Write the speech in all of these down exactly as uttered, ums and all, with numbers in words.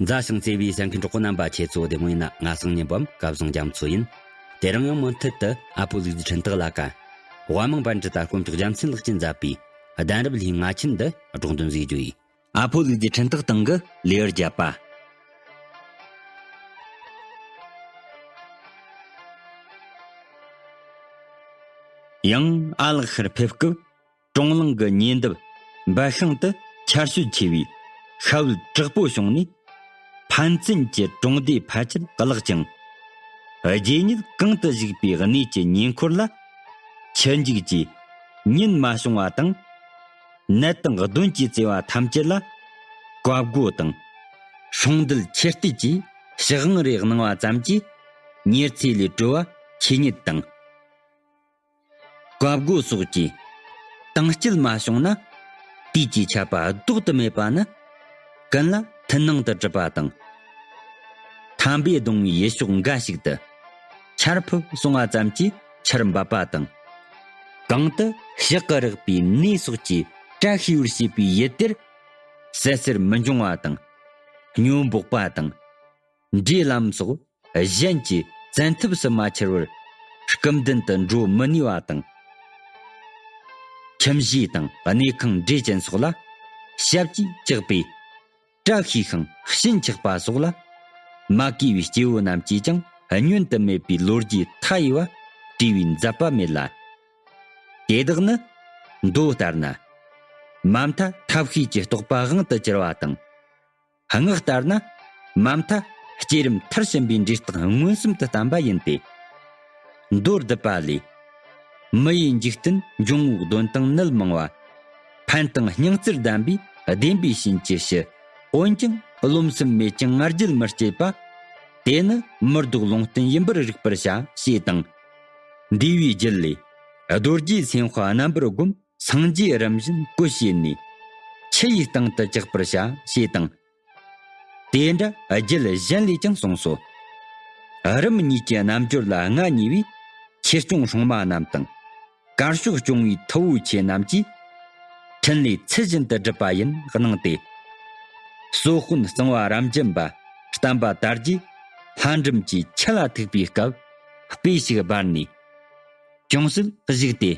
མཛའ་ཞིང་བརྩེ་བའི་གསན་མཁན་གྲོགས་པོ་རྣམ་པ། ཁྱེད་ཚོ་བདེ་མོ་ཡིན་ན། ང་སང་ཉིན་པའམ་སྐལ་བཟང་རྒྱ་མཚོ་ཡིན། དེ་རིང་ཡང་མུ་མཐུད་དུ་ཨ་ཕོ་ལུག་རྫི་འཕྲིན་སྟེགས་ལ་ཀ། དབའ་མང་པཎ་ཌི་ཏ་དཀོན་མཆོག་རྒྱལ་མཚན་ལགས་ཀྱིས་མཛད་པའི་གདན་རབས་ལྷའི་ང་ཆེན་འདི་སྒྲོག་འདོན་ཟིག་རྒྱུ་ཡིན། ཨ་ཕོ་ལུག་རྫི་འཕྲིན་སྟེགས་སྟེང་གི་ལེའུ་བརྒྱད་པ། ཡང་ཨ་ལགས་ཤར་ཕེབས་སྐབས། ཀྲོང་ལང་གི་ཉེ་འདབས་འབའ་ཤང་དུ་ཆར་ཞོད་ཆེ་བས་ཤྭ་བོད་དྲག་པོ་བྱུང་ནས། ཕན་ཚུན་གྱི་གྲོང་སྡེ་ཕལ་ཆེར་བརླག་ཅིང་། རྗེས་ཉིད་གང་དུ་བཞུགས་པའི་གནས་ཀྱི་ཉེ་འཁོར་ལ་ཆུ་འཇིག་གིས་ཉིན་མ་བྱུང་བ་དང་། ནད་དང་གདོན་གྱིས་གཙེས་པ་ཐམས་ཅད་ལ་བཀའ་བསྒོ་དང་། སྲུང་འདུལ་ཆེར་བསྟོད་ཀྱིས་ཕྱག་དབང་རེ་གནང་བ་ཙམ་གྱིས་ཉེར་འཚེ་ལས་གྲོལ་བ་ཆོས་ཉིད་དང་། བཀའ་བསྒོ་སོགས་ཀྱིས་དྭངས་སྐྱིད་མ་བྱུང་ན། དུས་ཀྱི་ཆད་པ་ལྡོག་ཏུ་མེད་པ་ནི་ཀུན་ལ་མཐུན་སྣང་དུ་གྲུབ་པ་དང་། ཐམ་པས་གདུང་བའི་ཡུལ་ཕྱོགས་འགའ་ཞིག་ཏུ་ཆར་ཕབ་སོང་བ་ཙམ་གྱིས་ཆར་འབབ་པ་དང་། གང་དུ་ཞག་གི་རེག་པའི་གནས་སོགས་ཀྱིས་བཀྲ་ཤིས་པར་བྱེད་པའི་ཡུལ་དེར་སད་སེར་མི་འབྱུང་བ་དང་། སྨྱོ་འབོག་པ་དང་། འདྲེ་ལམ་སོགས་གཞན་གྱིས་བཙན་ཐབས་སུ་མ་འཁྱེར་བར་སྐུ་མདུན་དུ་འགྲོ་མི་ནུས་པ་དང་། ཁྱིམ་གཞིས་དང་གནས་ཁང་འདྲེ་ཅན་སོགས་ལ་ཞབས་ཀྱིས་བཅགས་པས་བཀྲ་ཤིས་ཤིང་ཞེན་ཆགས་པ་སོགས་ལ་མ་གུས་པའི་སྐྱེ་བོ་རྣམས་ཀྱིས་ཀྱང་བསྙོན་དུ་མེད་པའི་ལོ་རྒྱུས་མཐའ་ཡས་པ་བྲིས་པའི་མཛད་པ་མེད་ལ། དེ་དག་ནི་མདོ་ལྟར་ན་མ་མཐའ་ཐབས་ཤེས་ཀྱི་རྟོགས་པ་དབང་དུ་གྱུར་པ་དང་། སྔགས་ལྟར་ན་མ་མཐའ་བསྐྱེད་རིམ་མཐར་ཕྱིན་པའི་འབྲས་རྟགས་མངོན་སུམ་དུ་བསྟན་པ་ཡིན་ཏེ། མདོར་བསྡུས་པ་ལས། མི་ཡི་འཇིག་རྟེན་འབྱུང་བོའི་གདོན་དང་ནད་མང་བ། ཕན་དང་སྙིང་བརྩེར་ལྡན་པའི་བདེན་པའི་བྱིན་གྱིས་ཞུ། འོན་ཀྱང་རློམ་སེམས་མེད་ཅིང་ང་རྒྱལ་མི་སྐྱེད་པ། དེ་ནི་མི་ལྡོག་ལུང་བསྟན་ཡིན་པར་རིག་པར་བྱ། ཞེས་དང་། འདས་པའི་རྒྱུད་ལས། རྡོ་རྗེ་སེམས་དཔའ་རྣམ་པར་བསྒོམ། སངས་རྒྱས་རིམ་བཞིན་བཀོད་བྱས་ནས། ཆུ་ཡི་སྟེང་དུ་བཅག་པར་བྱ། ཞེས་དང་། དེ་འདྲ་རྒྱུད་གཞན་ལས་ཀྱང་གསུངས་སོ། རིམ་གཉིས་ཀྱི་རྣལ་འབྱོར་ལ་མངའ་བརྙེས་པའི་ཆོས་སྐྱོང་སྲུང་མ་རྣམས་དང་། དཀར་ཕྱོགས་སྐྱོང་བའི་ཐུ་བོ་ཆེ་རྣམས་ཀྱིས་འཕྲིན་ལས་ཚུལ་བཞིན་དུ་བསྒྲུབས་པ་ཡིན་གནང་སྟེ། སོ་དཔོན་གཙང་པ་རབ་འབྱམས་པ་བསྟན་པ་དར་རྒྱས་ལྷ་འབྲུམ་གྱི་ཆུ་ལ་ཐུག་པའི་སྐབས་དཔེ་ཞིག་སྦར་ནས། ཅུང་ཟད་གཞིགས་ཏེ།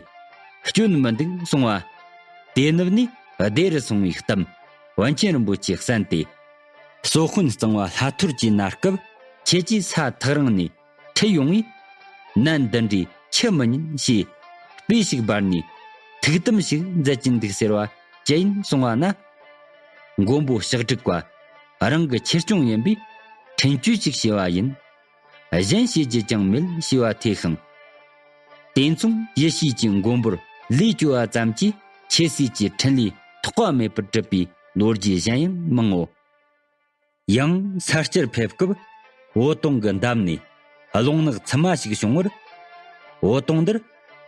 སྐྱོན་མི་འདུག་གསུང་བ། དེ་ནུབ་ནས་བདེ་རུ་སོང་བའི་གཏམ་པཎ་ཆེན་རིན་པོ་ཆེས་གསན་ཏེ། སོ་དཔོན་གཙང་བ་ལྷ་ཐོར་གྱི་ན་སྐབས་ཁྱེད་ཀྱིས་ས་ཐག་རིང་ནས་ཁྲིད་ཡོང་བས། ནད་འདི་འདྲའི་ཆུ་མི་ཉན་ཞེས་དཔེ་ཞིག་སྦར་ནས་ཐུགས་དམ་ཞིག་མཛད་ཀྱིན་འདུག་ཟེར་བ་ཅི་ཡིན་གསུང་བ་ན། མགོན་པོ་ལྕགས་སྒྲོག་པ་རང་གི་ཆོས་སྐྱོང་ཡིན་པས་འཕྲིན་བཅོལ་ཅིག་བྱས་པ་ཡིན། གཞན་བྱེད་རྒྱུ་ཅང་མེད་ཞེས་པ་ཐོས་ཤིང་། དེ་མཚུངས་ཡེ་ཤེས་ཀྱི་མགོན་པོར་ལས་བཅོལ་བ་ཙམ་གྱིས་ཆོས་སྲིད་ཀྱི་འཕྲིན་ལས་ཐོགས་པ་མེད་པར་གྲུབ་པའི་ལོ་རྒྱུས་གཞན་ཡང་མང་ངོ་། ཡང་ས་སྐྱར་ཕེབས་སྐབས་འོད་སྟོང་གི་འདབས་ནས་རླུང་ནག་ཚི་མ་ཞིག་བྱུང་བར། འོད་སྟོང་འདིར་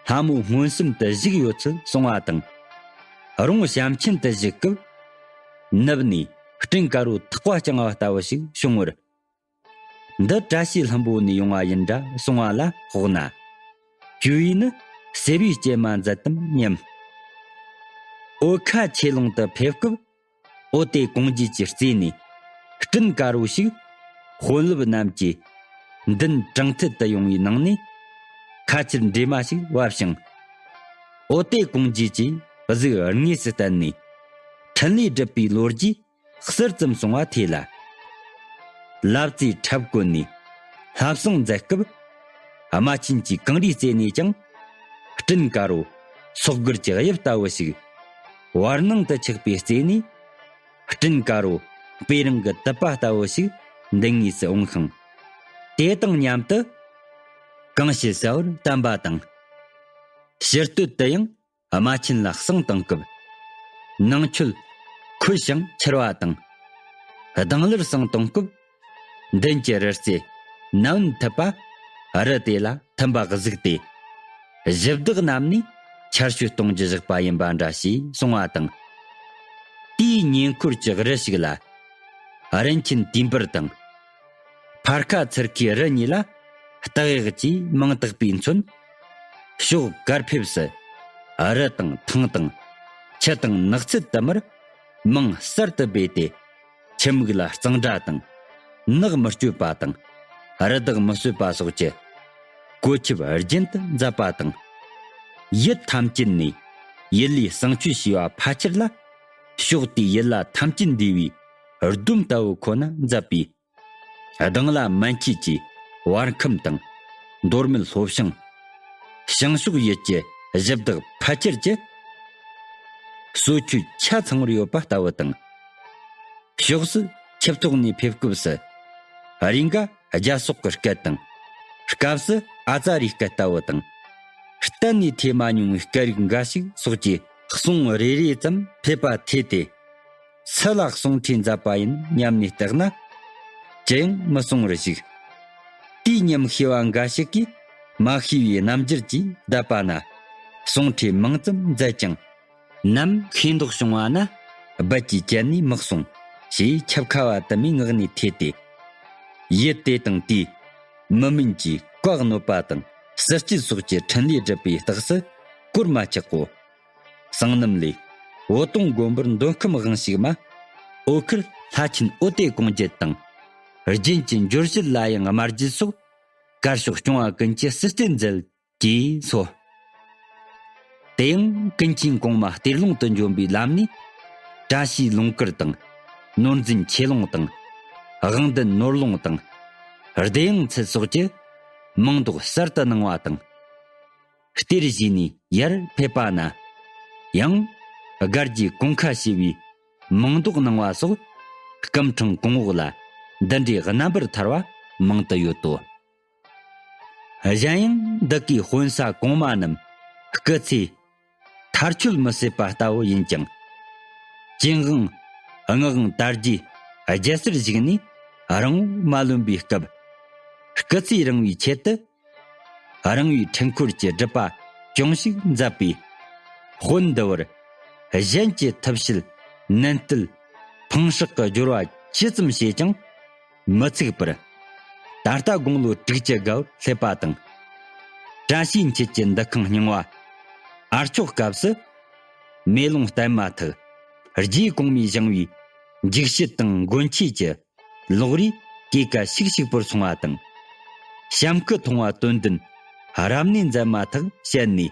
ལྷ་མོ་མངོན་སུམ་དུ་བཞུགས་ཡོད་ཚུལ་གསུང་བ་དང་། རོང་བྱམས་ཆེན་དུ་བཞུགས་སྐབས། ནུབ་ནས་སྤྲིན་དཀར་པོ་ཐག་པ་བརྐྱང་བ་ལྟ་བུ་ཞིག་བྱུང་བར། འདི་བཀྲ་ཤིས་ལྷུན་པོ་ནས་ཡོང་བ་ཡིན་འདྲ་གསུང་བ་ལ་དཔོག་ན། ཇོ་བོས་ནི་སེར་བའི་སྐྱེལ་མ་མཛད་དམ་སྙམ། འོལ་ཁ་ཆོས་ལུང་དུ་ཕེབས་སྐབས། འོ་དེ་གུང་རྒྱུད་ཀྱི་རྩེ་ནས་སྤྲིན་དཀར་པོ་ཞིག་དཔོན་སློབ་རྣམས་ཀྱི་མདུན་དྲང་ཐད་དུ་ཡོང་བའི་ནང་ནས་ཁ་ཆུར་འདྲེས་མ་ཞིག་བབས་ཤིང་། འོ་དེ་གུང་རྒྱུད་ཀྱིས་གཟུགས་དངོས་སུ་བསྟན་ནས་འཕྲིན་ལས་བསྒྲུབས་པའི་ལོ་རྒྱུས་ཟུར་ཙམ་གསུང་བ་ཐོས་ལ། ལབ་ཙེ་འཁྲབ་བཀོད་ནས་ལྷ་བསང་མཛད་སྐབས། རྨ་ཆེན་གྱི་གངས་རིའི་རྩེ་ནས་ཀྱང་སྤྲིན་དཀར་པོ་སོག་སྒུར་གྱི་དབྱིབས་ལྟ་བུ་ཞིག་བར་སྣང་དུ་ཆགས་པའི་རྩེ་ནས་སྤྲིན་དཀར་པོ་སྤོས་རང་གི་དུད་པ་ལྟ་བུ་ཞིག་མདུན་ངོས་སུ་འོང་ཤིང་། དེ་དང་མཉམ་དུ་གང་ཞིག་གསལ་བར་བསྟན་པ་དང་། ཕྱིར་སྟོད་དུ་ཡང་རྨ་ཆེན་ལ་བསང་གཏོང་སྐབས། ནང་མཆོད་ཁོལ་ཞིང་འཁྱིལ་བ་དང་། གདང་ལར་བསང་གཏོང་སྐབས། མདུན་གྱི་རི་རྩེ་ནམ་ཐུབ་པ་རི་དེ་ལ་ཐིམ་པ་གཟིགས་ཏེ། གཞི་བདག་རྣམས་ནས་ཆར་ཞོད་གཏོང་རྒྱུ་བཞག་པ་ཡིན་པ་འདྲ་ཞེས་གསུང་བ་དང་། དེའི་ཉེ་འཁོར་གྱི་རི་ཞིག་ལ་རིན་ཆེན་དུས་འབུར་དང་། ཕར་ཁ་ཚུར་ཁའི་རི་གཉིས་ལ་སྟག་གཡག་བཅས་མིང་བཏགས་པས་མཚོན། ཕྱོགས་གར་ཕེབས་སུ་རི་དང་ཐང་དང་ཆུ་དང་ནགས་ཚལ་དུ་མར་མིང་གསར་དུ་སྦས་ཏེ། ཁྱི་མིག་ལ་གཙང་སྦྲ་དང་། ནག་མི་སྤྱོད་པ་དང་། རི་དྭགས་མི་གསོད་པ་སོགས་ཀྱི་བཀོད་ཁྱབ་རྒྱུན་དུ་མཛད་པ་དང་། ཡུལ་ཐམས་ཅད་ནས་ཡུལ་ལས་བསང་མཆོད་བྱས་པ་ཕལ་ཆེར་ལ། ཕྱོགས་དེའི་ཡུལ་ལྷ་ཐམས་ཅད་འདུས་པའི་སྒྲོམ་ལྟ་བུ་ཁོ་ན་མཛད་པས། གདང་ལ་མན་ཆད་ཀྱི་བར་ཁམས་དང་། མདོ་སྨད་ལྷོ་བྱང་། བྱང་ཕྱོགས་ཡུལ་གྱི་གཞི་བདག་ཕལ་ཆེར་གྱི་གསོལ་མཆོད་ཆ་ཚང་བར་ཡོད་པ་ལྟ་བུ་དང་། ཕྱོགས་སུ་ཆིབས་ཐོག་ནས་ཕེབས་སྐབས་སུ། རེས་འགའ་རྒྱ་སོག་གི་སྐད་དང་། སྐབས་སུ་ཨ་ཙ་རེའི་སྐད་ལྟ་བུ་དང་། གཏན་ནས་ཐོས་མ་མྱོང་བའི་སྐད་རིགས་འགའ་ཞིག་སོགས་ཀྱི་གསུང་རེ་རེ་ཙམ་ཕེབས་པ་ཐོས་ཏེ། སུ་ལ་གསུང་ཁྲིད་མཛད་པ་ཡིན་སྙམ་ནས་བལྟས་ན། ཅི་ཡང་མི་གསུང་བར་བཞུགས། དེའི་ཉམས་ཤེས་པ་འགའ་ཞིག་གིས་མ་ཤེས་པའི་རྣམ་འགྱུར་གྱིས་བསྡད་པ་ན། གསུང་ཁྲིད་མང་ཙམ་མཛད་ཀྱང་། ནམ་ཤེས་མདོག་བྱུང་བ་ན་རྦད་ཀྱིས་བཅད་ནས་མི་གསུང་ཞེས་ཆབ་ཁ་བ་དུ་མའི་ངག་ནས་ཐོས་ཏེ། ཡུལ་དེ་དང་དེའི་མི་མིན་གྱི་བཀའ་གནོད་པ་དང་སྲིད་སྤྱི་སོགས་ཀྱི་འཕྲིན་ལས་སྒྲུབ་པའི་རྟགས་སུ་གོར་མ་ཆག་གོ། གསང་རྣམ་ལས། འོད་སྟོང་དགོན་པར་མདོ་ཁམས་དབང་ཕྱུག་མ། འོད་ཁུར་ལྷ་ཆེན་ཨོ་ཏེ་ཀོང་བརྒྱུད་དང་། རྒྱན་གྱི་འབྱོར་བཞི་ལ་ཡང་དམར་བརྒྱུད་སོགས་དཀར་ཕྱོགས་སྐྱོང་བ་ཀུན་གྱི་སྲིད་རྟེན་མཛད་ཅེས་སོ། དེ་ཡང་ཀུན་མཁྱེན་གོང་མ་གཏེར་ལུང་དུ་འབྱོན་པའི་ལམ་ནས། བཀྲ་ཤིས་ལུང་དཀར་དང་། ནོར་འཛིན་ཆོས་ལུང་དང་། དབང་ལྡན་ནོར་ལུང་དང་། བདེ་དབྱངས་མཚལ་སོགས་ཀྱི་མིང་འདོགས་གསར་དུ་གནང་བ་དང་། གཏེར་བཞེས་ནས་ཡར་ཕེབས་པ་ན། ཡང་སྒར་གྱི་གོང་ཁ་ཞེས་པའི་མིང་འདོགས་གནང་བ་སོགས། སྐུ་ཕྲེང་གོང་འོག་ལ་འདི་འདྲའི་རྣམ་པར་ཐར་བ་མང་དུ་ཡོད་དོ། གཞན་ཡང་འདི་གའི་དཔོན་ས་གོང་མ་རྣམས་སྐུ་ཚེ་མཐར་ཆོད་མི་སྲིད་པ་ལྟ་བུ་ཡིན་ཀྱང་། ཅིན་དབང་། ངག་དབང་དར་རྒྱས་རྒྱལ་སར་བཞུགས་ནས་རིང་པོ་མ་ལོན་པའི་སྐབས། སྐུ་ཚེ་རིང་བའི་ཆེད་དུ། རིང་བའི་འཕྲུལ་འཁོར་གྱི་སྒྲུབ་པ་ཅུང་ཞིག་མཛད་པས། དཔོན་འདི་བར་གཞན་གྱི་ཐབས་ཤེས་ནན་ཏན་འཕང་སྲེག་གི་སྦྱོར་བ་ཇི་ཙམ་བྱས་ཀྱང་མི་ཚུགས་པར། ད་ལྟ་དགུང་ལོ་དྲུག་ཅུ་དགའ་བར་སླེབས་པ་དང་། བཀྲ་ཤིས་འཁྱིལ་གྱི་འདུ་ཁང་རྙིང་བ་ཨར་ཆོག་སྐབས་སུ། མེ་ལོང་བསྟན་མ་ཐག་རྗེ་གོང་མས་བཞེངས་པའི་འཇིགས་བྱེད་དང་མགོན་ཆེད་ཀྱི་ལོགས་རིས་སྐས་ཀ་ཤིག་ཤིག་པོར་སོང་བ་དང་། བྱམས་སྐུ་མཐོང་བ་དོན་ལྡན་རབ་གནས་མཛད་མ་ཐག་བཤད་ནས།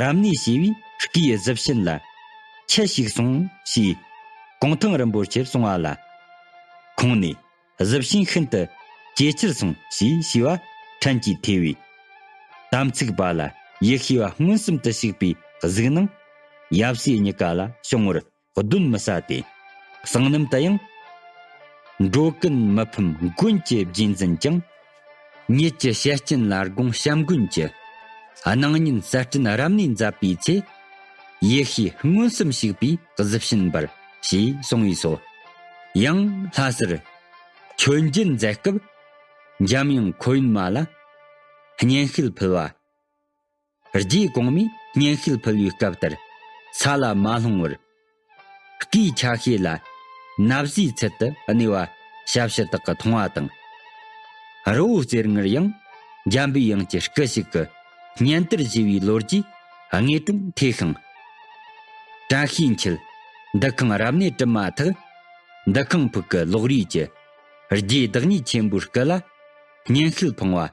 རབ་གནས་ཞེས་པའི་སྐུའི་གཟི་བྱིན་ལ་ཁྱུ་ཞིག་སོང་ཞེས་གུང་ཐང་རིན་པོ་ཆེར་གསུང་བ་ལ། ཁོང་ནས་གཟི་བྱིན་ཤིན་ཏུ་ཇེ་ཆེར་སོང་ཞེས་ཞུས་པ་ཕྲན་གྱིས་ཐོས་པས། དམ་ཚིག་པ་ལ་ཡིད་ཤེས་པ་མངོན་སུམ་དུ་ཞུགས་པའི་གཟིགས་སྣང་ཡབ་སྲས་གཉིས་ཀ་ལ་བྱུང་བར། གདོན་མི་ཟ་སྟེ། གསང་རྣམ་དུ་ཡང་། འགྲོ་ཀུན་མི་ཕམ་མགོན་གྱི་རྗེས་འཛིན་ཀྱང་། ཉིད་ཀྱི་ཞལ་སྐྱིན་ལ་དགོངས་བྱམས་མགོན་གྱི། སྣང་བརྙན་གསལ་སྐྲུན་རབ་གནས་མཛད་པའི་ཚེ། ཡེ་ཤེས་མངོན་སུམ་ཞུགས་པའི་གཟི་བྱིན་འབར་ཞེས་གསུངས་པས་སོ། ཡང་ལྷ་སར་མཆོད་མཇལ་མཛད་སྐབས། འཇམ་དབྱངས་ཁོ་ཡུན་མ་ལ་སྙན་ཤལ་ཕུལ་བ། རྗེ་གོང་མས་སྙན་ཤལ་ཕུལ་བའི་སྐབས་ལྟར་ས་ལ་མ་ལྷུང་བར། སྐུའི་ཆ་ཤས་ལ་ན་བཟའི་ཚུལ་དུ་གནས་པ་ཞབས་ཕྱི་དག་གིས་མཐོང་བ་དང་། རི་བོ་རྩེ་ལྔར་ཡང་འཇམ་པའི་དབྱངས་ཀྱི་སྐུ་ཞིག་གི་སྙན་དར་བཞུ་བའི་ལོ་རྒྱུས་དངོས་གྲུབ་ཐོས་ཤིང་། བཀྲ་ཤིས་འཁྱིལ་འདུ་ཁང་རབ་གནས་གྲུབ་མ་ཐག་འདུ་ཁང་ཕུག་གི་ལོགས་རིས་ཀྱི་རྗེ་བདག་ཉིད་ཆེན་པོའི་སྐུ་ལ་སྙན་ཤལ་འཕངས་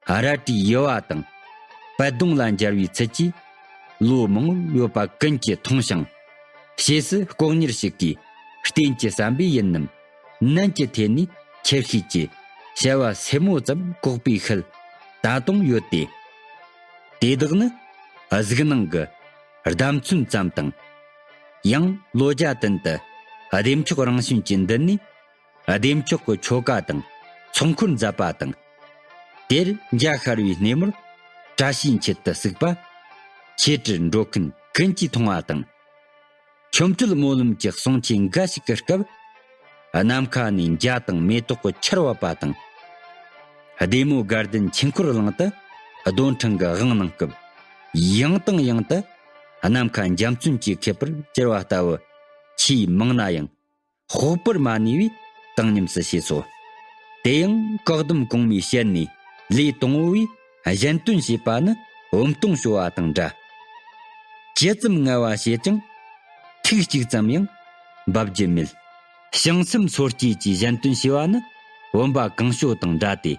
པ། རལ་གྲིའི་ཡུ་བ་དང་། པད་སྡོང་ལ་འབྱར་བའི་ཚུལ་གྱིས། ལོ་མང་པོ་ཡོད་པ་ཀུན་གྱིས་མཐོང་ཞིང་། ཕྱིས་སུ་ལྐོག་ཉར་ཞིག་གིས་རྟེན་གྱི་ཟམ་པའི་ཡུལ་རྣམས་ནན་གྱིས་འཐེན་ནས་ཁྱེར་ཤེས་ཀྱི་བྱ་བ་སེར་མོ་ཙམ་བཀོག་པའི་ཤུལ་ད་དུང་ཡོད་དེ། དེ་དག་ནི་གཟིགས་སྣང་གི་བརྡ་མཚོན་ཙམ་དང་། ཡང་ལོ་བརྒྱ་བསྟུན་དུ་བདེ་མཆོག་རང་བྱོན་གྱི་མདུན་ནས། བདེ་མཆོག་གི་ཆོ་ག་དང་ཚོགས་འཁོར་མཛད་པ་དང་། དེར་འཇའ་ཤར་བའི་སྣེ་མོར་བཀྲ་ཤིས་འཁྱིལ་དུ་བརྩིགས་པ། ཆོས་ཁྲིར་འགྲོ་མཁན་ཀུན་གྱིས་མཐོང་བ་དང་། ཆོ་འཕྲུལ་སྨོན་ལམ་གྱི་གསུང་ཆོས་འགའ་ཞིག་གི་སྐབས། ནམ་མཁའ་ནས་འཇའ་དང་མེ་ཏོག་གི་ཆར་བབས་པ་དང་། བདེ་མོ་དགའ་ལྡན་ཆོས་འཁོར་གླིང་དུ་རྡོར་འཕྲེང་གི་དབང་གནང་སྐབས། ཡང་དང་ཡང་དུ་ནམ་མཁའ་འཇའ་ཚོན་གྱི་ཁྱད་པར་གྱུར་བ་ལྟ་བུ་ཆེས་མང་ན་ཡང་། དཔག་པར་མ་ནུས་པའི་བཏང་སྙོམས་སུ་བྱས་སོ། དེ་ཡང་བཀའ་གདམས་གོང་མའི་ཞལ་ནས་ལས་དང་པོ་བས་གཞན་དོན་བྱེད་པ་ནི་འོད་སྟོང་བྱོ་བ་དང་འདྲ། ཇི་ཙམ་ངལ་བ་བྱས་ཀྱང་ཐུག་གཅིག་ཙམ་ཡང་འབབ་རྒྱུ་མེད། བྱང་སེམས་སོ་སྐྱེས་ཀྱིས་གཞན་དོན་བྱས་པ་ནི་བུམ་པ་གང་བྱོ་དང་འདྲ་སྟེ།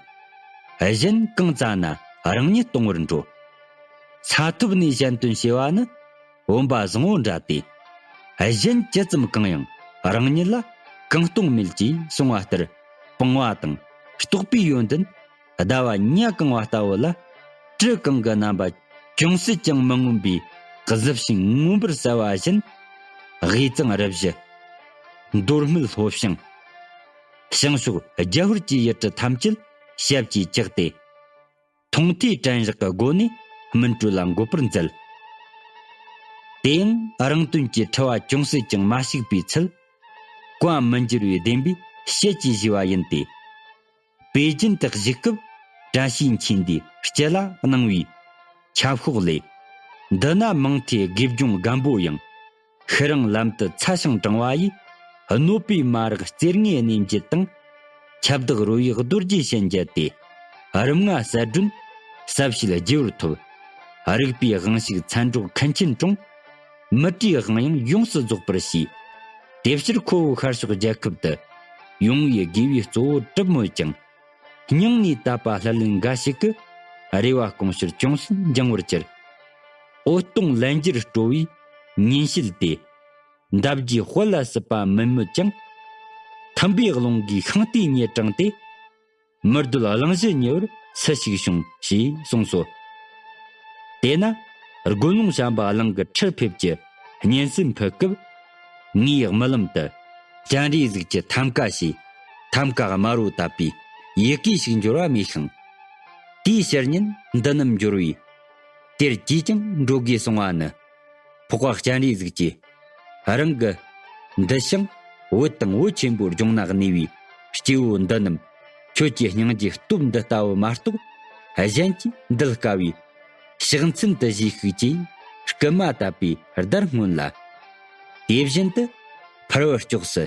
གཞན་གང་བཙལ་ན་རང་ཉིད་སྟོང་བར་འགྲོ། ས་ཐོབ་ནས་གཞན་དོན་བྱས་པ་ནི་བུམ་པ་བཟང་བོ་འདྲ་སྟེ། གཞན་ཇི་ཙམ་གང་ཡང་རང་ཉིད་ལ་གང་སྟོང་མེད་ཅེས་གསུངས་པ་ལྟར། སྤང་བ་དང་རྟོགས་པའི་ཡོན་ཏན་ཟླ་བ་ཉ་གང་བ་ལྟ་བུ་ལ། གྲི་གང་གི་རྣམ་པ་ཅུང་ཟད་ཀྱང་མི་མངོན་པའི་གཟི་བྱིན་མངོན་པར་གསལ་བ་བཞིན། དབུས་གཙང་རུ་བཞི། མདོ་སྨད་ལྷོ་བྱང་། བྱང་ཕྱོགས་རྒྱ་ཧོར་གྱི་ཡུལ་གྲུ་ཐམས་ཅད་ཞབས་ཀྱིས་བཅགས་ཏེ། མཐོང་ཐོས་དྲན་བཞག་གི་སྒོ་ནས་སྨིན་གྲོལ་ལ་འགོད་པར་མཛད། དེ་ཡང་རང་དོན་གྱི་འཁྲུལ་བ་ཅུང་ཟད་ཀྱང་མ་ཞུགས་པའི་ཚུལ། བཀའ་མི་འགྱུར་བའི་བདེན་པས་ཞལ་གྱིས་བཞེས་པ་ཡིན་ཏེ། པེ་ཅིན་དུ་བཞུགས་སྐབས་བཀྲ་ཤིས་འཁྱིལ་འདིའི་སྤྱི་ལ་གནང་བའི་ཁྱབ་ཤོག་ལས། འདི་ན་མང་ཐོས་དགེ་སྦྱོང་རྒན་པོ་ཡང་། ཤི་རང་ལམ་དུ་ཚ་ཞིང་གྲང་བ་ཡིས། གནོད་པའི་མ་རག་རྩེ་ལྔའི་གནས་འགྱེད་དང་། ཁྱབ་བདག་རོལ་བའི་རྡོ་རྗེ་ཞལ་མཇལ་ཏེ། རིམ་ལྔ་གསལ་སྒྲོན་གསལ་བྱེད་རྒྱས་པར་ཐོབ། རིག་པའི་དབང་ཕྱུག་མཚན་སྒྲོགས་མཁན་ཆེན་དྲུང་། མི་ཏྲའི་དབང་ཡང་ཡོངས་སུ་རྫོགས་པར་བྱས། དེ་ཕྱིར་ཁོ་བོ་ཤར་ཕྱོགས་རྒྱལ་ཁབ་ཏུ། ཡོང་བའི་དགེ་བའི་གཙོ་བོ་གྲུབ་མོད་ཀྱང་། སྙིང་ནས་དད་པ་ལྷུར་ལེན་འགའ་ཞིག་གི། རེ་བ་སྐོང་ཕྱིར་ཅུང་ཟད་འགྱིང་བར་གྱུར། འོད་སྟོང་ལན་བརྒྱར་སྤྲོ་བའི་ཉིན་བྱེད་དེ། འདབ་བརྒྱའི་དཔལ་ལ་སྲིད་པ་མིན་མོད་ཀྱང་། ཐིམ་པའི་རླུང་གིས་ཤིང་རྟའི་ཉེ་དྲངས་ཏེ། མི་སྡོད་གླིང་བཞི་ཉེ་བར་སུ་ཞིག་བྱུང་ཞེས་གསུངས་སོ། དེས་ན་དགོན་ལུང་བྱམས་པ་གླིང་གི་ཁྲིར་ཕེབས་ཀྱི་སྙན་སེམས་ཕུལ་སྐབས། ངའི་རྨི་ལམ་དུ་སྤྱན་རས་གཟིགས་ཀྱི་ཐམ་ཀ་ཞེས་ཐམ་ཀ་དམར་པོ་བཏབ་པའི་ཡི་གེ་ཞིག་འབྱོར་བ་རྨིས་ཤིང་། དེའི་ཕྱིར་ཉིན་འདི་ནམ་འབྱོར་བས། དེར་ཅིས་ཀྱང་འགྲོ་དགོས་གསུང་བ་ནི། འཕགས་པ་སྤྱན་རས་གཟིགས་ཀྱིས། རང་གི་འདི་ཞིང་བོད་དང་བོད་ཆེན་པོའི་ལྗོངས་ན་གནས་པའི་སྐྱེ་བོ་འདི་རྣམས་ཁྱོད་ཀྱི་སྙིང་རྗེའི་སྟོབས་འདི་ལྟ་བུ་མ་གཏོགས་གཞན་གྱིས་འདུལ་དཀའ་བས། ཕྱག་མཚན་དུ་བཞེས་ཤིག་ཅེས་སྐུལ་མ་བཏབ་པའི་བརྡར་སྔོན་ལ། དེ་བཞིན་དུ་ཕུར་བུ་ལྕོགས་སུ།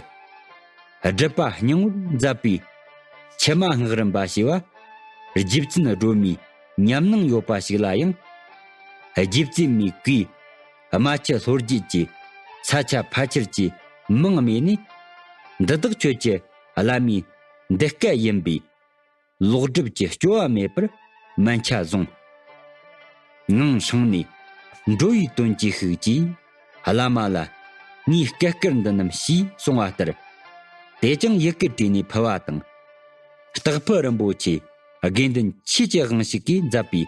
སྒྲིབ་པ་སྙིང་པོར་མཛད་པའི་ཕྱི་མ་སྔགས་རིམ་པ་ཞེས་པ་རྗེ་བཙུན་སྒྲོལ་མའི་ཉམས་སྣང་ཡོད་པ་ཞིག་ལ་ཡང་། རྗེ་བཙུན་མའི་གུས་རྨ་ཆུ་ལྷོ་རྒྱུད་ཀྱི་ས་ཆ་ཕལ་ཆེར་གྱི་མིང་སྨོས་ནས། འདི་དག་ཁྱོད་ཀྱི་བླ་མའི་འདི་སྐད་ཡིན་པས། ལོག་སྒྲུབ་ཀྱི་སྐྱོ་བ་མེད་པར་མན་ཆད་བཟུང་། ངང་སྲང་ནས་འགྲོ་བའི་དོན་གྱིས་ཤིག་ཅེས་བླ་མ་ལ་ངའི་སྐད་སྐུར་འདི་རྣམས་ཞེས་གསུངས་པ་ལྟར། དེ་ཀྱང་ཡི་གེ་བྲིས་ནས་ཕུལ་བ་དང་། སྟག་ཕུ་རིན་པོ་ཆེ་དགེ་འདུན་ཆོས་ཀྱི་དབང་ཕྱུག་གིས་མཛད་པའི་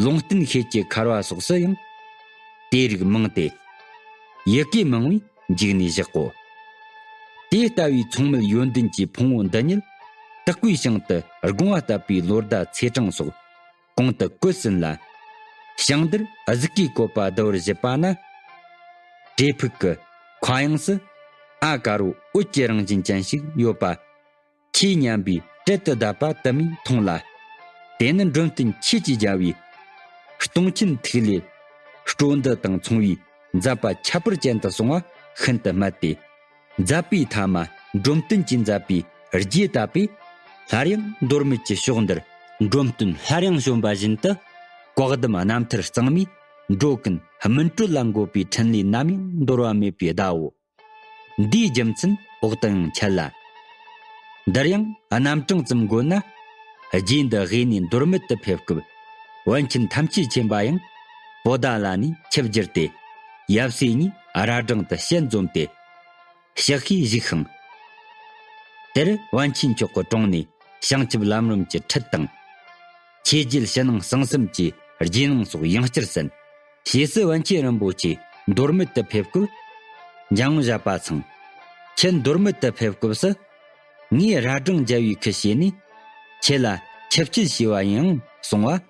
ལུང་བསྟན་ཤེལ་གྱི་འཁར་བ་སོགས་སུ་ཡང་དེ་རིགས་མང་སྟེ། ཡི་གེ་མང་བས་འཇིགས་ནས་བཞག་གོ། དེ་ལྟ་བུའི་མཚུངས་མེད་ཡོན་ཏན་གྱི་ཕུང་པོ་འདི་ཉིད་དག་པའི་ཞིང་དུ་དགོངས་པ་བཏབ་པའི་ལོ་ཟླ་ཚེས་གྲངས་སོགས་གོང་དུ་བཀོད་ཟིན་ལ། ཞིང་འདིར་གཟུགས་སྐུའི་བཀོད་པ་བསྡུ་བར་བཞེད་པ་ན། བྲེ་ཕུག་གི་མཁའ་དབྱིངས་སུ་ཨ་དཀར་པོ་འོད་ཀྱི་རང་བཞིན་ཅན་ཞིག་ཡོད་པ། ཆེས་མཉམ་པའི་གྲལ་དུ་བསྡད་པ་དུ་མས་མཐོང་ལ། དེ་ནི་འབྲོམ་སྟོན་ཆོས་ཀྱི་རྒྱལ་པོའི་སྟོང་ཆེན་ཐིག་ལེ་སྤྲོ་འདུ་དང་མཚུངས་པའི་མཛད་པ་ཁྱད་པར་ཅན་དུ་སོང་བ་ཤིན་ཏུ་སྨད་དེ། མཛད་པའི་ཐ་མ་འབྲོམ་སྟོན་གྱིས་མཛད་པའི་རྗེས་ད་པས། སླར་ཡང་མདོ་སྨད་ཀྱི་ཕྱོགས་འདིར་འབྲོམ་སྟོན་སླར་ཡང་བྱོན་པ་བཞིན་དུ། བཀའ་གདམས་རྣམ་ཐར་གཙང་མའི་འགྲོ་ཀུན་སྨིན་གྲོལ་ལ་འགོད་པའི་འཕྲིན་ལས་ནམ་ཡང་འདོར་བ་མེད་པའི་ཟླ་བོ། འདིའི་རྒྱུ་མཚན་འོག་ཏུ་ཡང་འཆད་ལ། འདིར་ཡང་རྣམ་གྲངས་ཙམ་འགོད་ན། རྗེ་འདི་དབུས་ནས་མདོ་སྨད་དུ་ཕེབས་སྐབས། པཎ་ཆེན་ཐམས་ཅད་མཁྱེན་པ་ཡང་པོ་ཏཱ་ལ་ནས་ཆིབས་བསྒྱུར་ཏེ། ཡབ་སྲས་གཉིས་རྭ་སྒྲེང་དུ་ཞལ་འཛོམས་ཏེ། ཕྱག་ཤས་བཞུགས་ཤིང་། དེར་པཎ་ཆེན་མཆོག་གི་དྲུང་ནས་བྱང་ཆུབ་ལམ་རིམ་གྱི་ཁྲིད་དང་། ཆོས་བརྒྱུད་ཕྱི་ནང་གསང་གསུམ་གྱི་རྗེས་གནང་སོགས་ཡང་བསྐྱར་གསན། ཞེས་སུ་པཎ་ཆེན་རིན་པོ་ཆེ་མདོ་སྨད་དུ་ཕེབས་སྐབས། འཇམ་དབྱངས་བཞད་པ་ཚང་། ཁྱེད་མདོ་སྨད་དུ་ཕེབས་སྐབས་སུ། ངས་རྭ་སྒྲེང་རྒྱལ་བའི་ཁུར་བྱས་ནས། ཁྱེད་ལ་ཆིབས་བསྐྱོད་བྱས་པ་ཡིན་ཨང་གསུང་བ།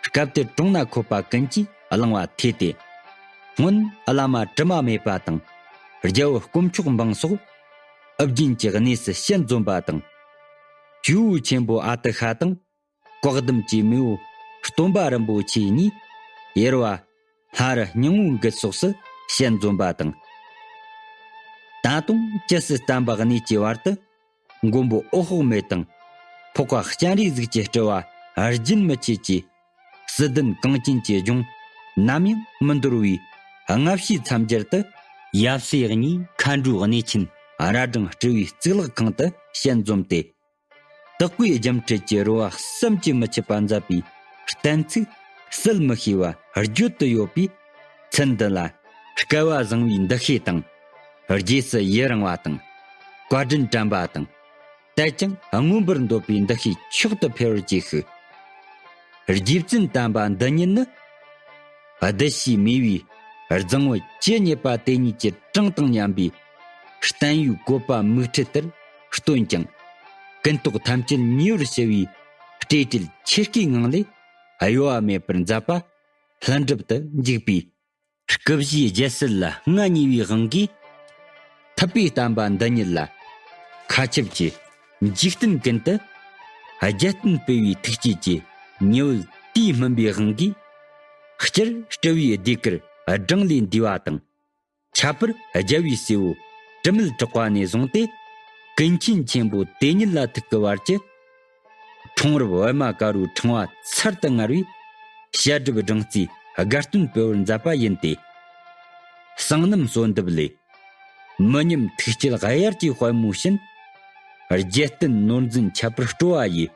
སྐབས་དེར་དྲུང་ན་འཁོད་པ་ཀུན་གྱིས་བླང་བ་ཐོས་ཏེ། སྔོན་བླ་མ་དྲི་མ་མེད་པ་དང་། རྒྱལ་པོ་དཀོན་མཆོག་འབངས་སོགས། ཨུ་རྒྱན་གྱི་གནས་སུ་ཞལ་འཛོམས་པ་དང་། ཇོ་བོ་ཆེན་པོ་ཨ་ཏི་ཤ་དང་། བཀའ་གདམས་ཀྱི་མེས་པོ་སྟོན་པ་རིན་པོ་ཆེ་གཉིས་ཡེར་བ་ལྷ་རི་སྙིང་པོའི་མགུལ་སོགས་སུ་ཞལ་འཛོམས་པ་དང་། ད་དུང་ཇི་སྲིད་བསྟན་པ་གནས་ཀྱི་བར་དུ་མགོན་པོ་འོད་དཔག་མེད་དང་འཕགས་པ་སྤྱན་རས་གཟིགས་ཀྱི་སྤྲུལ་པ་རྒྱུན་མི་ཆད་ཀྱི་སྲིད་དོན་གངས་ཅན་གྱི་ལྗོངས་ནམ་ཡང་མི་འདོར་བའི་སྔ་ཕྱིའི་མཚམས་སྦྱར་དུ། ཡབ་སྲས་གཉིས་མཁའ་འགྲོའི་གནས་ཆེན་ ར་སྦྲང་སྤྲུལ་བའི་གཙུག་ལག་ཁང་དུ་ཞལ་འཛོམས་ཏེ། དག་པའི་རྒྱུ་འཕྲུལ་གྱི་རོལ་བ་བསམ་གྱིས་མི་ཁྱབ་པ་མཛད་པའི་གཏན་ཚིགས་ཟད་མི་ཤེས་པ་བརྗོད་དུ་ཡོད་པས། ཚུལ་འདི་ལ་སྐལ་བ་བཟང་བའི་འདུ་ཤེས་དང་། རྗེས་སུ་ཡི་རང་བ་དང་། བཀའ་དྲིན་དྲན་པ་དང་། དད་ཅིང་མངོན་པར་འདོད་པའི་འདུ་ཤེས་མཆོག་ཏུ་འཕེལ་བར་གྱིས་ཤིག། རྗེ་བཙུན་དམ་པ་འདི་ཉིད་ནི། བདུད་བཞིའི་མེས་པོའི་རྫིང་བུ་ཇི་སྙེད་པ་དེ་ཉིད་ཀྱི་གྲངས་དང་མཉམ་པའི་བརྟན་གཡོའི་བཀོད་པ་མིག་འཕྲུལ་ལྟར་སྟོན་ཅིང་། ཀུན་རྟོག་ཐམས་ཅད་ཉེ་བར་ཞི་བའི་སྤྲོས་བྲལ་ཆེ་བསྐྱེད་ངང་ལས་གཡོ་བ་མེད་པར་མཛད་པ་ལྷུན་གྲུབ་ཏུ་འཇུག་པའི་སྐུ་བཞིའི་རྒྱལ་སྲིད་ལ་མངའ་བརྙེས་པའི་དབང་གིས། ཐུབ་པའི་བསྟན་པ་འདི་ཉིད་ལ་མཁའ་ཁྱབ་ཀྱི་འཇིག་རྟེན་ཀུན་ཏུ་རྒྱལ་བསྟན་སྤེལ་བའི་ཐུགས་བསྐྱེད་ཀྱི་ཉི་འོད་དུས་སྨིན་པའི་དབང་གིས། སྤྱིར་སྤྲུལ་བའི་ཟློས་གར་སྦྲང་ལས་འདས་པ་དང་། ཁྱད་པར་རྒྱལ་བའི་སྲས་པོ་དྲི་མེད་གྲགས་པ་ནས་བཟུང་སྟེ། ཀུན་མཁྱེན་ཆེན་པོ་དེ་ཉིད་ལ་ཐུག་གི་བར་གྱི། འཁྲུངས་རབས་པད་མ་དཀར་པོའི་ཕྲེང་བ་ཚར་དུ་དངར་བའི་བཤད་སྒྲུབ་སྦྲང་རྩིའི་དགའ་སྟོན་སྤེལ་བར་མཛད་པ་ཡིན་ཏེ། གསང་རྣམ་གསོལ་འདེབས་ལས། མི་ཉམས་ཐུགས་བསྐྱེད་དབྱར་གྱི་དཔལ་མོ་བཞིན། རྒྱལ་བསྟན་ནོར་འཛིན་ཁྱད་པར་སྤྲོ་བ་ཡི།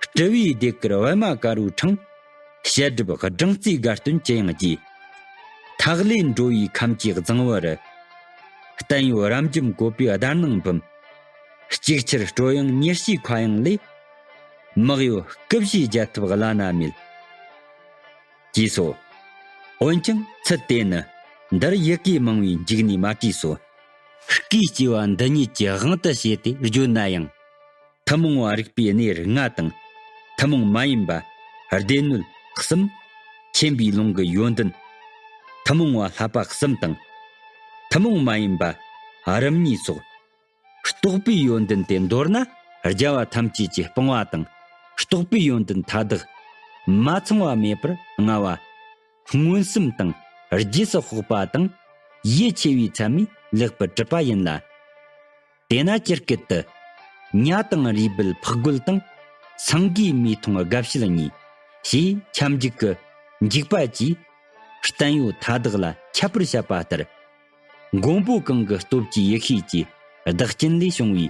སྤྲུལ་བའི་ཟློས་གར་པད་མ་དཀར་པོའི་ཕྲེང་། བཤད་སྒྲུབ་སྦྲང་རྩིའི་དགའ་སྟོན་ཅི་ཡང་རྒྱས། ཐག་ལས་འགྲོ་བའི་ཁམས་ཀྱི་རྫིང་བུ་རུ། བསྟན་གཡོ་རབ་འབྱམས་བཀོད་པའི་ཟླར་སྣང་འབུམ། ཅིག་ཆར་སྤྲོ་དབྱངས་ཉེར་བཞིའི་མཁའ་དབྱིངས་ལས། མི་གཡོ་སྐུ་བཞིའི་རྒྱལ་ཐབས་བླ་ན་མེད། ཅེས་སོ། འོན་ཀྱང་ཚུལ་དེ་ནི་འདིར་ཡི་གེ་མང་བས་འཇིགས་ནས་མ་བྲིས་སོ། སྐུའི་སྐྱེ་བ་འདི་ཉིད་ཀྱི་དབང་དུ་བྱས་ཏེ་བརྗོད་ན་ཡང་། ཐུན་མོང་བ་རིག་པའི་གནས་ལྔ་དང་། ཐུན་མོང་མ་ཡིན་པ་སྡེ་སྣོད་གསུམ། མཁྱེན་པའི་ལུང་གི་ཡོན་ཏན། ཐུན་མོང་བ་བསླབ་པ་གསུམ་དང་། ཐུན་མོང་མ་ཡིན་པ་རིམ་གཉིས་སོགས། རྟོགས་པའི་ཡོན་ཏན་དེ་མདོར་ན་རྒྱལ་བ་ཐམས་ཅད་ཀྱི་སྤངས་པ་དང་། རྟོགས་པའི་ཡོན་ཏན་མཐའ་དག་མ་ཚང་བ་མེད་པར་མངའ་བ། མངོན་སུམ་དང་རྗེས་སུ་དཔོག་པ་དང་། ཡིད་ཆེས་པའི་ཚད་མས་ལེགས་པར་གྲུབ་པ་ཡིན་ལ། དེས་ན་ཇི་སྐད་དུ། ཉ་དང་རུས་སྦལ་ཕག་རྒོད་དང་། སེང་གེའི་མིག་མཐོང་དགའ་བྱེད་གཉིས། ཞེས་ཁྱབ་འཇུག་གི་འཇུག་པ་གྱིས། བསྟན་གཡོ་མཐའ་དག་ལ་ཁྱད་པར་བཤད་པ་ལྟར། མགོན་པོ་གང་གི་སྟོབས་ཀྱི་ཡེ་ཤེས་ཀྱི་བདག་རྐྱེན་ལས་བྱུང་བའི་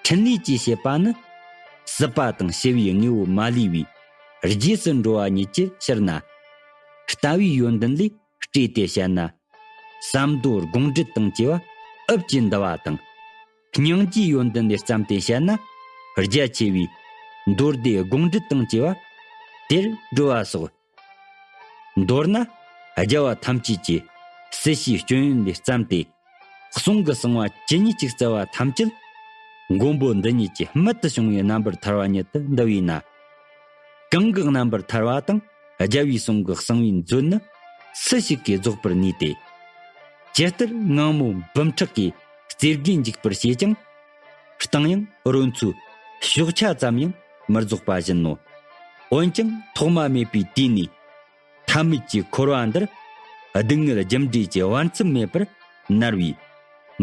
འཕྲིན་ལས་ཀྱི་བྱེད་པ་ནི། སྲིད་པ་དང་ཞི་བའི་དངོས་པོ་མ་ལུས་པའི་རྗེས་སུ་འགྲོ་བ་ཉིད་ཀྱི་ཕྱིར་ན། ལྟ་བའི་ཡོན་ཏན་ལས་སྤྲོས་ཏེ་བཤད་ན། ཟབ་མདོ་དགོངས་འགྲེལ་དང་བཅས་པ་ཨུཏྤལ་གྱི་འདུལ་བ་དང་། སྙིང་རྗེའི་ཡོན་ཏན་ལས་བརྩམས་ཏེ་བཤད་ན། རྒྱ་ཆེ་བའི་མདོ་སྡེ་དགོངས་འགྲེལ་དང་བཅས་པ་དེར་འགྲོ་བ་སོགས། མདོར་ན་རྒྱལ་བ་ཐམས་ཅད་ཀྱི་སྲིད་ཞིའི་སྤྱོད་ཡོན་ལས་བརྩམས་ཏེ། གསུང་གི་གསང་བ་ཇི་སྙེད་ཅིག་སྩལ་བ་ཐམས་ཅད། མགོན་པོ་འདི་ཉིད་ཀྱི་རྨད་དུ་བྱུང་བའི་རྣམ་པར་ཐར་བ་ཉིད་དུ་འདུ་བས་ན། གང་གི་རྣམ་པར་ཐར་བ་དང་རྒྱལ་བའི་གསུང་གི་གསང་བའི་མཛོད་ནི། སུ་ཞིག་གིས་རྫོགས་པར་ནུས་ཏེ། ཇི་ལྟར་སྔ་མོ་འབུམ་ཕྲག་གིས་རྩེ་དགུའི་འཇུག་པར་བྱེད་ཀྱང་། བཏང་ཡང་རོལ་མཚོའི་ཕྱོགས་ཆ་ཙམ་ཡང་མི་རྫོགས་པ་བཞིན་ནོ། འོན་ཀྱང་ཐོག་མ་མེད་པའི་དུས་ནས། ཐ་མལ་གྱི་འཁོར་བ་འདིར་སྡུག་བསྔལ་རྒྱུ་འབྲས་ཀྱི་བར་མཚམས་མེད་པར་མནར་བའི་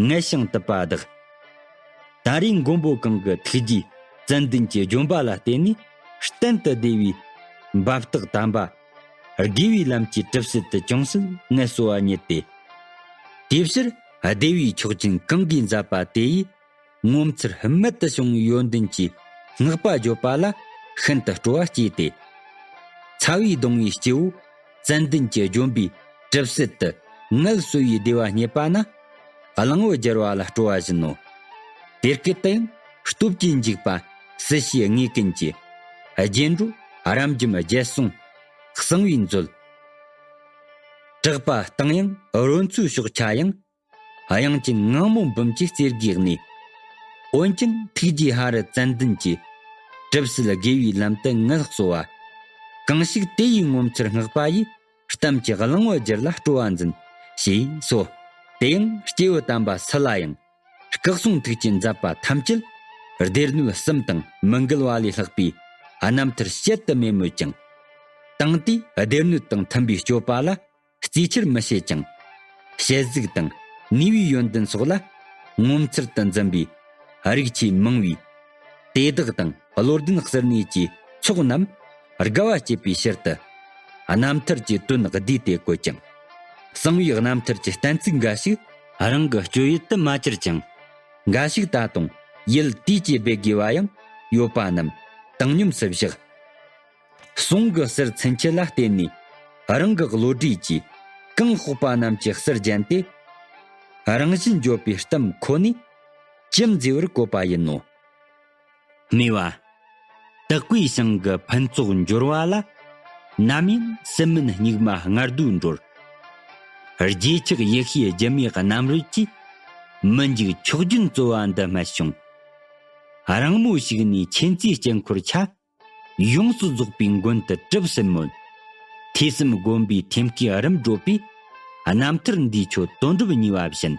ངལ་ཞིང་དུབ་པ་དག། ད་རེས་མགོན་པོ་གང་གི་ཐུགས་རྗེའི་ཙན་དན་གྱི་ལྗོན་པ་ལ་བརྟེན་ནས་གཏན་དུ་བདེ་བའི་འབབ་རྟགས་དམ་པ། དགེ་བའི་ལམ་གྱི་གྲུབ་ཚུལ་དུ་ཅུང་ཟད་ངལ་གསོ་བ་རྙེད་དེ། དེའི་ཕྱིར་བདེ་བའི་མཆོག་སྦྱིན་གང་གིས་མཛད་པ་དེ་ཡིས། ངོ་མཚར་རྨད་དུ་བྱུང་བའི་ཡོན་ཏན་གྱི་བསྔགས་པ་བརྗོད་པ་ལ་ཤིན་ཏུ་སྤྲོ་བ་སྐྱེས་ཏེ། ཚ་བས་གདུང་བའི་སྐྱེ་བོ་ཙན་དན་གྱི་ལྗོན་པའི་གྲུབ་ཚུལ་དུ་ངལ་གསོ་བའི་བདེ་བ་རྙེད་པ་ན། གླང་པོ་རྒྱལ་བ་ལ་སྤྲོ་བ་བཞིན་ནོ། དེ་སྐད་དུ་ཡང་སྟོབས་ཀྱིས་འཇུག་པ་སྲིད་ཞིའི་དངོས་ཀུན་གྱི་རྒྱན་དྲུག་རབ་འབྱམས་རྒྱལ་གསུང་གསང་བའི་མཛོད། གྲགས་པ་བཏང་ཡང་རོལ་མཚོའི་ཕྱོགས་ཆ་ཡང་། དབྱངས་ཅན་ངང་མོ་འབུམ་གྱི་རྩེ་དགུའི་གནས། འོན་ཀྱང་ཐུགས་རྗེའི་ཕ་རོལ་ཙན་དན་གྱི། གྲུབ་ཚུལ་དགེ་བའི་ལམ་དུ་ངལ་གསོ་བ། གང་ཞིག་དེ་ཡི་ངོ་མཚར་བསྔགས་པ་ཡིས། གཏམ་གྱི་གླང་པོ་རྒྱལ་ལ་སྤྲོ་བ་འཛིན། ཞེས་སོ། དེ་ཡང་སྐྱེས་བུ་དམ་པ་སུ་ལ་ཡང་། སྐུ་གསུང་ཐུགས་ཀྱི་མཛད་པ་ཐམས་ཅད། སྡེ་སྣོད་གསུམ་དང་མི་འགལ་བ་ལས་ལྷག་པའི་རྣམ་ཐར་བཤད་དུ་མེད་མོད་ཀྱང་། དེང་དུས་སྡེ་སྣོད་དང་མཐུན་པའི་སྤྱོད་པ་ལ། རྩིས་ཆར་མི་བྱེད་ཅིང་། དཔྱད་གཟིགས་དང་ནུས་པའི་ཡོན་ཏན་སོགས་ལ་ངོ་མཚར་དུ་འཛིན་པའི་རིགས་ཆེས་མང་བས། དེ་དག་དང་བློ་ལྡན་གསེར་ནས་ཀྱི་ཚོགས་རྣམས་དགའ་བ་སྐྱེད་པའི་ཕྱིར་དུ། རྣམ་ཐར་གྱི་དོན་བསྡུས་ཏེ་བཀོད་ཅིང་། གསང་བའི་རྣམ་ཐར་གྱི་གཏན་ཚིགས་འགའ་ཞིག་རང་གི་སྤྱོད་ཡུལ་དུ་མ་གྱུར་ཅིང་། འགའ་ཞིག་ད་དུང་ཡུལ་དུས་ཀྱི་སྦས་དགོས་པ་ཡང་ཡོད་པ་རྣམས་བཏང་སྙོམས་སུ་བཞག། གསུང་གི་ཟུར་ཚུན་ཆད་ལ་བརྟེན་ནས་རང་གི་བློ་གྲོས་ཀྱིས་གང་དཔོག་པ་རྣམས་ཀྱི་ཟུར་བརྒྱན་ཏེ། རང་བཞིན་བརྗོད་པའི་གཏམ་ཁོ་ནས་ཅི་མཛེས་པར་བཀོད་པ་ཡིན་ནོ། སྨྲས་པ། དག་པའི་ཞིང་གི་ཕུན་ཚོགས་འབྱོར་བ་ལ། ནམ་ཡང་སྲིད་མིན་སྙིགས་མ་ལྔ་བདོའི་འགྲོར། རྗེས་ཆགས་ཡེ་ཤེས་སྒྱུ་མའི་རྣམ་རོལ་གྱིས། མི་འཇིགས་མཆོག་སྦྱིན་སྩོལ་བ་འདི་སྨྲས་བྱུང་། རིང་མོ་ཞིག་ནས་མཁྱེན་བརྩེའི་དཀྱིལ་འཁོར་ཆ། ཡོངས་སུ་རྫོགས་པའི་མགོན་དུ་གྲུབ་ཟིན་མོད། ཐོས་བསམ་སྒོམ་པའི་ཐེམ་སྐས་རིམ་བགྲོད་པས། རྣམ་ཐར་འདིའི་ཆོས་དོན་གྲུབ་བརྙེས་པ་བཞིན།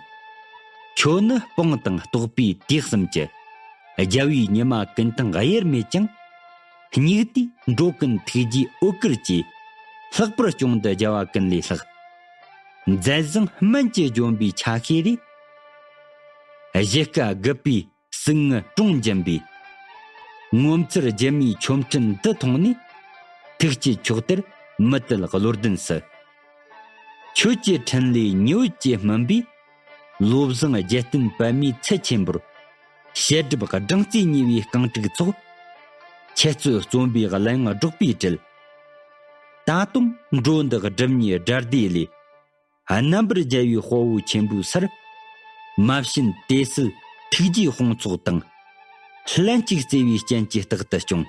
ཁྱོད་ནི་སྤངས་དང་རྟོགས་པའི་དུས་གསུམ་གྱི། རྒྱལ་བའི་ཉི་མ་ཀུན་དང་དབྱེར་མེད་ཀྱང་། སྙིགས་དུས་འགྲོ་ཀུན་ཐུགས་རྗེའི་འོད་དཀར་གྱིས། ལྷག་པར་སྐྱོང་དུ་རྒྱལ་བ་ཀུན་ལས་ལྷག། མཛད་བཟང་སྨན་གྱི་ལྗོན་པའི་ཆ་ཤས་རེད། གཞི་ཀ་དགུ་པའི་གསུང་ངུ་གྲོང་འཇམ་པའི། ངོ་མཚར་སྒྱུ་མའི་ཆོ་འཕྲུལ་འདི་མཐོང་ནས། ཐུགས་ཀྱི་ཕྱོགས་དེར་མི་དལ་བློ་ལྡན་སུ། ཁྱོད་ཀྱི་འཕྲིན་ལས་ཉི་འོད་ཀྱིས་སྨིན་པའི། བློ་བཟང་རྒྱལ་བསྟན་པདྨའི་ཚལ་ཆེན་པོར། བཤད་སྒྲུབ་སྦྲང་རྩིས་ཉེ་བའི་རྐང་དྲུག་ཚོགས། འཆད་རྩོད་རྩོམ་པའི་གླུ་དབྱངས་སྒྲོག་པའི་དྲིལ། ད་དུང་འགྲོ་འདི་སྒྲུབ་གཉིས་སྒྲ་སྡེ་ལས། རྣམ་པར་རྒྱལ་བའི་དཔའ་བོ་ཆེན་པོའི་སར། མ་བྱིན་དད་གསོལ་ཐུགས་རྗེའི་དཔུང་ཚོགས་དང་། ལྷན་ཅིག་བརྩེ་བའི་སྤྱན་གྱིས་རྟག་ཏུ་སྐྱོང་།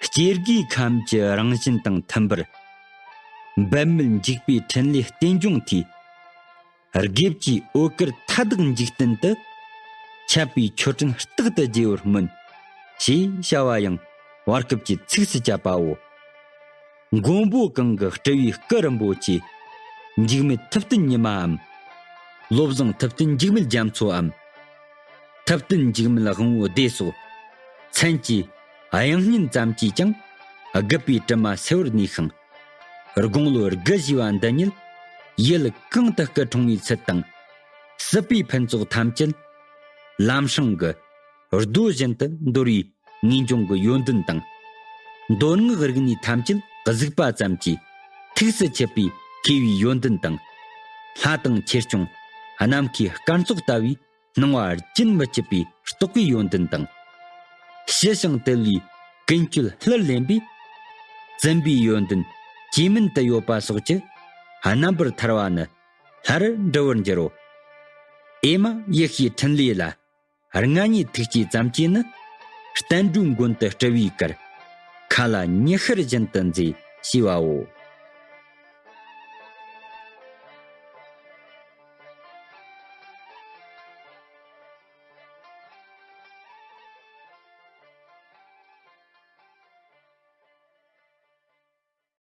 སྐྱེ་དགུའི་ཁམས་ཀྱི་རང་བཞིན་དང་མཐུན་པར། འབད་མེད་འཇིགས་པའི་འཕྲིན་ལས་རྟེན་འབྱུང་མཐུས། དགེ་བཅུའི་འོད་དཀར་མཐའ་དག་འཇིག་རྟེན་དུ། ཁྱབ་པའི་ཆོ་འཕྲུལ་རྟག་ཏུ་རྒྱས་པར་སྨོན། ཞེས་བྱ་བ་ཡང་བར་སྐབས་ཀྱི་ཚིགས་སུ་བཅད་པའོ། མགོན་པོ་གང་གི་སྤྲུལ་པའི་སྐུ་རིན་པོ་ཆེ། འཇིགས་མེད་ཐུབ་བསྟན་ཉི་མའམ། བློ་བཟང་ཐུབ་བསྟན་འཇིགས་མེད་རྒྱ་མཚོའམ། ཐུབ་བསྟན་འཇིགས་མེད་དབང་པོ་སྡེ་སོགས། མཚན་གྱི་དབྱངས་སྙན་ཙམ་གྱིས་ཀྱང་། སྒུག་པའི་དྲི་མ་སེལ་བར་ནུས་ཤིང་། དགུང་ལོ་དགུ་བཞེས་པ་འདི་ཉིད། ཡུལ་གང་དུ་སྐུ་འཁྲུངས་པའི་ཚུལ་དང་། སྲིད་པའི་ཕུན་ཚོགས་ཐམས་ཅད། ལམ་སྲང་གི་རྡོ་བཞིན་དུ་འདོར་བའི་ངེས་འབྱུང་གི་ཡོན་ཏན་དང་། མདོ་སྔགས་རིག་གནས་ཐམས་ཅད་གཟིགས་པ་ཙམ་གྱིས་ཐུགས་སུ་ཆུད་པའི་མཁས་པའི་ཡོན་ཏན་དང་། ལྷ་དང་ཆོས་སྐྱོང་ནམ་མཁའི་སྐར་ཚོགས་ལྟ་བུའི་སྣང་བ་རྒྱུན་མི་ཆད་པའི་རྟོགས་པའི་ཡོན་ཏན་དང་། ཞི་ཞིང་དུལ་བའི་ཀུན་སྤྱོད་ལྷུར་ལེན་པས། བཙུན་པའི་ཡོན་ཏན་ཇེ་སྨིན་དུ་ཡོད་པ་སོགས་ཀྱི་རྣམ་པར་ཐར་བ་ནི་སླར་འབྲི་བར་འགྱུར་རོ། ཨེ་མ་ཡེ་ཤེས་འཕྲིན་ལས་ལ། རྔ་ཉིད་ཐུགས་ཀྱི་ཙམ་གྱིས་ནི། བསྟན་འགྲོའི་མགོན་དུ་སྤྲུལ་པའི་གར། མཁའ་ལ་ཉི་ཤར་བཞིན་དུ་མཛེས་ཞེས་པའོ།